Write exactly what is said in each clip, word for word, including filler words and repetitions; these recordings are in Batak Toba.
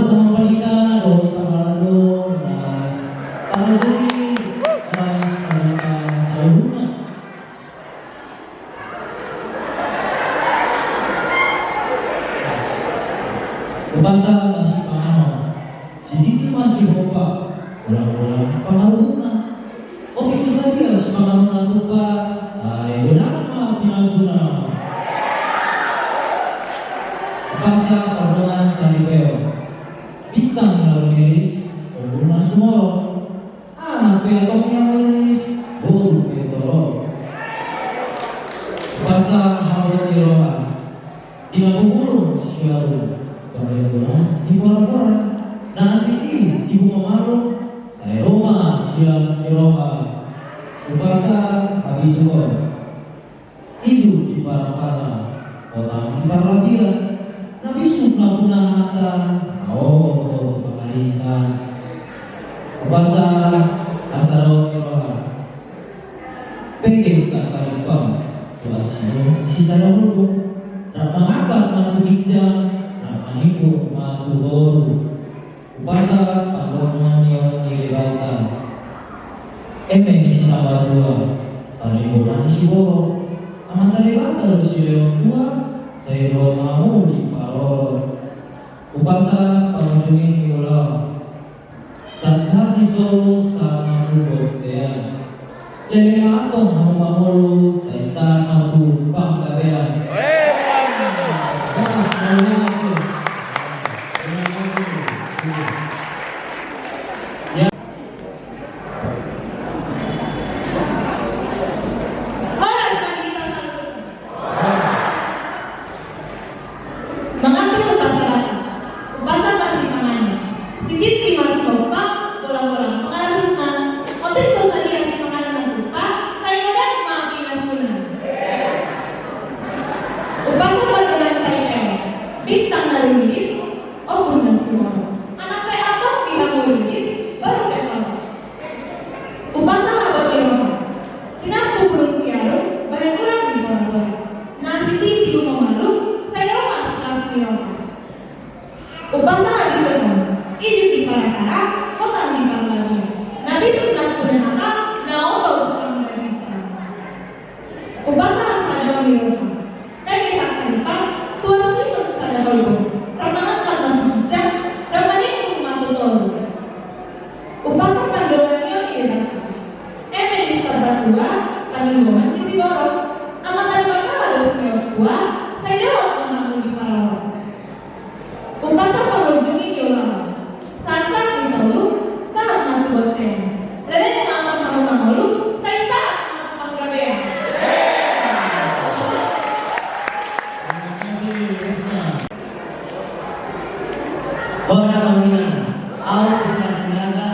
Sama Pandita dohot Pangaranto, Mas Pangaranto, Mas Pangaranto saluhutna. Umpasa masipanganon, sititi masihompa, golang-golang pangaruhutna. Otik so sadia sipanganon na tupa, sai godang ma pinasuna. Umpasa pardongan saripeon, bintang na rumiris, ombun na sumorop. Anak pe antong na rumiris, boru pe torop. Umpasa habot ni roha, tinapu burung siaru, pardenggan di pora-pora. Na asing i tibu mamalum, sai ro ma silas ni roha. Umpasa habisuhon, ijuk di para-para, hotang di parlabian. Na bisuk na punahata, na oto tu pangarisan. Umpasa hasadaon ni roha, pege sangkarimpang tu asi ni sisada holbung. Rap mangangkat ma tu ginjang, rap manimbung ma tu toru. Umpasa pardonganion ni Debata. Eme ni sitabatua, panimbongan ni siborok. Amanta Debata do silehon tua, sai ro ma hamu diparorot. Umpasa pangujungi ni ulaon. Sahat-sahat ni solu, sahat ma tu bontean. Leleng ma antong hamu mangolu, sai sahat ma tu panggabean. Horas ma di hamu. Ya. Horas ma di hita saluhutna. Mangantar umpasa. Umpasa masipanganon, sititi masihompa, golang-golang pangaruhutna. Otik so sadia sipanganon na tupa, sai godang ma pinasuna. Umpasa pardongan saripeon, bintang na rumiris, ombun na sumorop. Anak pe antong di hamu riris, boru pe torop. Umpasa habot ni roha, tinapu burung siaru, bahen godang di pora-pora. Na asing i tibu mamalum, sai ro ma silas ni roha. Umpasa habisuhon, ijuk di para-para, hotang di parlabian. Na bisuk na punahata, na oto tu pangarisan. Umpasa hasadaon ni roha, pege sangkarimpang tu asi ni sisada holbung. Rap mangangkat ma tu ginjang, rap manimbung ma tu toru. Umpasa pardonganion ni Debata. Eme ni sitabatua, panimbongan ni siborok. Amanta Debata do silehon tua, sai dohot ma hamu diparorot. Umpasa pangujungi ni ulaon. Sahat-sahat ni solu, sahat ma tu bontean. Leleng ma antong hamu mangolu, sai sahat ma tu panggabean. Horas ma di hamu. Ahu Putra Sinaga,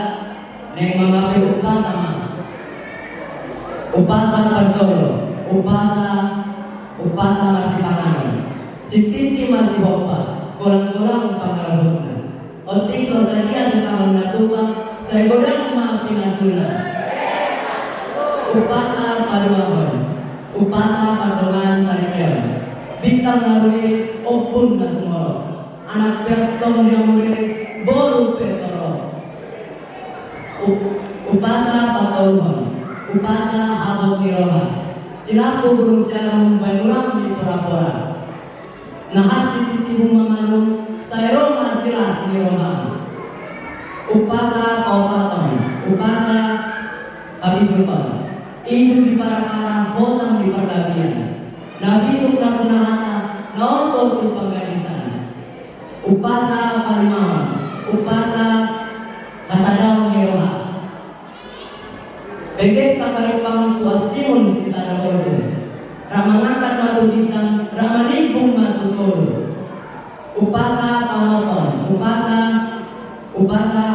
naeng mangape umpasa ma. Umpasa parjolo, umpasa, umpasa masipanganon, sititi masihompa, golang-golang pangaruhutna. Otik so sadia sipanganon na tupa, sai godang ma pinasuna. Umpasa paduahon, umpasa pardongan saripeon, bintang na rumiris, ombun na sumorop. Anak pe antong di hamu riris, boru pe torop. U-, umpasa patoluhon, umpasa habot ni roha. Tinapu burung siaru, bahen godang di pora-pora. Na asing i tibu mamalum, sai ro ma silas ni roha. Umpasa paopathon, umpasa habisuhon. Ijuk di para-para, hotang di parlabian. Na bisuk na punahata, na oto tu pangarisan. Umpasa palimahon, umpasa hasadaon ni roha. Pege sangkarimpang tu asi ni sisada holbung. Rap mangangkat ma tu ginjang, rap manimbung ma tu toru. Umpasa paopathon, umpasa, umpasa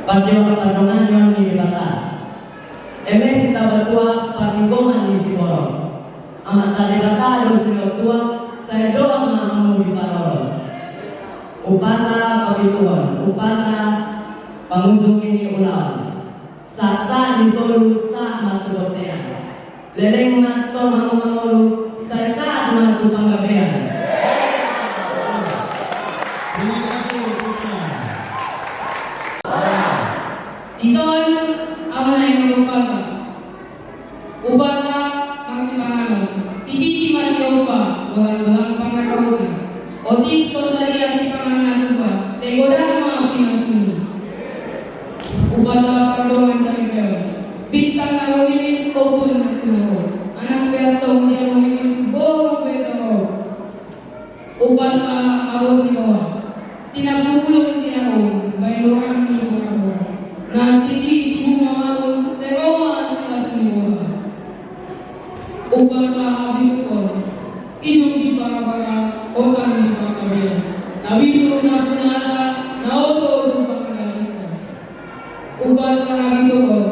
pardongan, pardonganion ni Debata. Eme sitabatua, panimbongan ni siborok. Amanta Debata do silehon tua, sai dohot ma hamu diparorot. Umpasa papituhon, umpasa pangujungi ni ulaon. Sahat-sahat ni solu, sahat ma tu bontean. Leleng ma antong hamu mangolu, sai sahat ma tu panggabean. Dison, ahu naeng marumpasa. Umpasa masipanganon, sititi masihompa, golang-golang pangarahutna. Otik so sadia sipanganon na tupa, sai godang ma pinasuna. Umpasa pardongan saripeon, bintang na rumiris, ombun na sumorop. Anak pe antong dia rumiris, boru pe torop. Umpasa habot ni roha, tinambu bulung siamun, baen roha ni boraboran. Na sititi tibu mamalum, sai ro ma silas ni roha. Umpasa habisuhon, ijuk di parapara, hotang di panggabean. Na bisuk na punata, na oto tu panggabean. Umpasa habisuhon,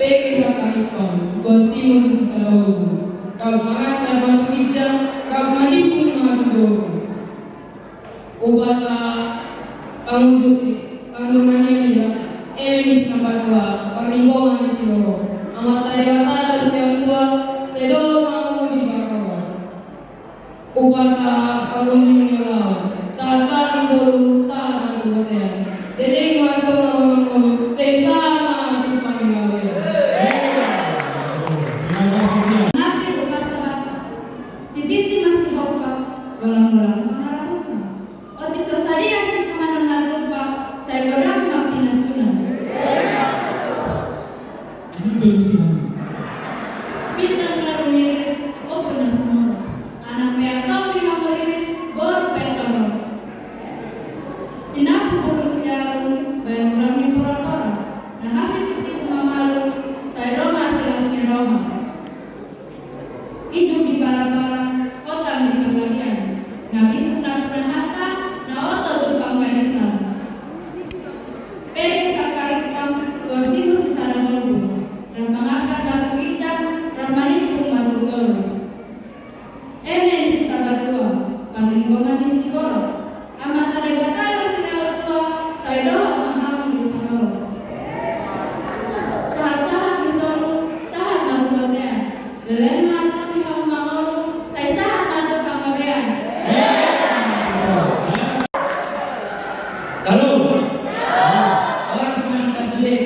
pege sangkarimpang, gonsimun di sada olbu. Rap mangan ma tu ginjang, rap manimpung ma tu toru. Umpasa pangujung, pangujungan ni, eme ni sitambatua, parlinggoman ni siborok. Amanta Debata do sian tua, sai dohot ma hamu di parhorasan. Umpasa pangujung ni ulaon, sahat-sahat ni solu, sahat ma tu bontean. Leleng ma antong na mangolu, sai sahat ma tu panggabean. Nangkin umpasa basa, sititi masihompa, golang-golang pangarahutna. Otik so sadia sipanganon na tupa, sai godang ma pinasuna. Bintang na rumiris, ombun na sumorop. Anak pe antong di hamu riris, boru pe torop. Tinambu bulung siamun, baen roha ni boraboran. Na sititi tibu mamalum, sai ro ma silas ni roha. Ijuk di parapara, hotang di panggabean. Na bisuk na punata, na oto tu panggabean. Pege sangkarimpang, gonsimun di sada olbu. Rap mangan ma tu ginjang, rap manimpung ma tu toru. Eme ni sitambatua, parlinggoman ni siborok. Amanta Debata do sian tua, sai dohot ma hamu di parhorasan. Sahat-sahat ni solu, sahat ma tu bontean. Leleng ma antong di hamu mangolu, sai sahat ma tu panggabean. Salam. Horas ma di hita sude.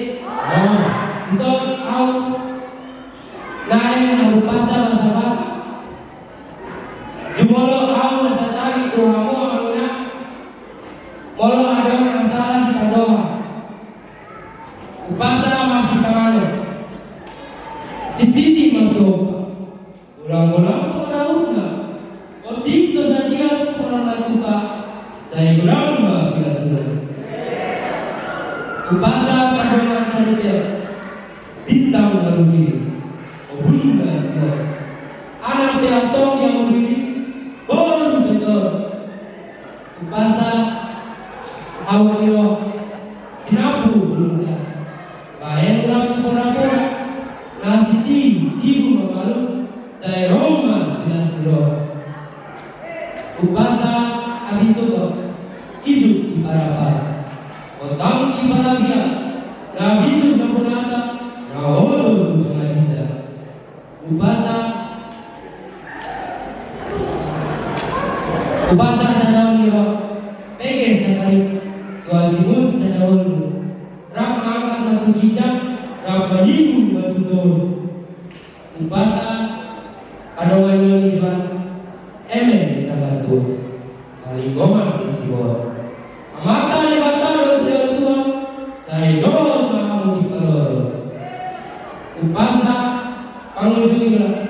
Dison ahu naeng marumpasa basa Batak. Jumolo ahu na satabi tu hamu amang inang, molo adong na sala di pandohan. Umpasa masipanganon, sititi masihompa, golang-golang pangarahutna. Otik so sadia sipanganon na tupa, sai godang ma pinasuna. Umpasa pardongan saripeon, bintang na rumiris, ombun na sumorop. Anak pe antong di hamu riris, boru pe torop. Umpasa habot ni roha, tinambu bulung siamun, baen roha ni boraboran. Na sititi tibu mamalum, sai ro ma silas ni roha. Umpasa habisuhon, ijuk di parapara, hotang di panggabean. Na bisuk na punata, na oto tu panggabean. Umpasa, umpasa sada ni roha, pege sangkarimpang, gonsimun sada olbu. Rap mangan ma tu ginjang, rap manimpung ma tu toru. Umpasa pardongan ni Debata, eme ni sitambatua, parlinggoman ni siborok. Amanta Debata do sian tua, sai dohot ma hamu di parhorasan. Umpasa pangujung ni ulaon,